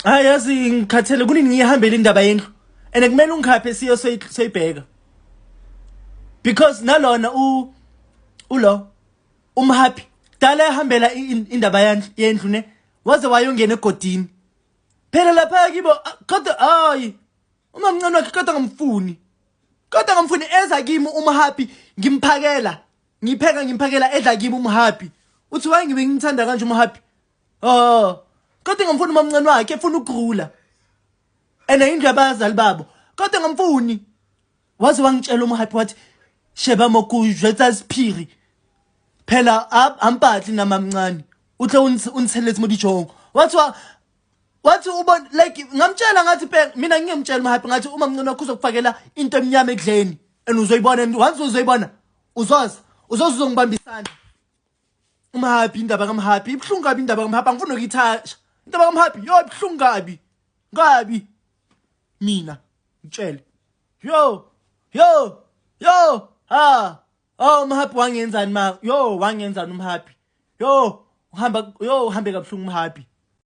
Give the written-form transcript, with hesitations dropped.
Hayi, yazi ngikhathele, kunini ngiyihambele indaba yendlu, and kumele ungikhaphe siyo soyibheka, because nalona u ulo umhappy dala ehambela indaba yendlu ne, waze wayongena egodini phela lapha kibo. Kodwa hayi, umamncane wakhe kodwa ngamfuni, kodwa ngamfuni eza kimi umhappy, ngimphakela, ngipheka, ngimphakela, edla kimi umhappy. Uthi waye ngibe ngimthanda kanje umhappy. Oh, kodwa ngamfuni umamncane wakhe efuna ukurula and indlu yabazali babo, kodwa ngamfuni. Waze wangitshela umhappy, wathi, "Sheba mo ke jwetsa sephiri phela, ampatli namamncane utle untshelletse mo dijong." Wathi wathi ubona like, ngamtshela ngathi pe mina ngiyemtshela umhappy, ngathi umamncane wakho uzokufakela into emnyama ekudleni and uzoyibona, and once uzoyibona uzoza uzoza uzongibambisana. Umhappy, indaba kamhappy ibuhlungu kabi, indaba kamhappy angifuni nokuyithasha indaba kamhappy. Yo, ibuhlungu kabi kabi, mina ngitshele. Yo yo yo, ha, oh, umhappy wangenzani ma? Yo, wangenzani umhappy? Yo, uhamba, yo, uhambe kabuhlungu umhappy.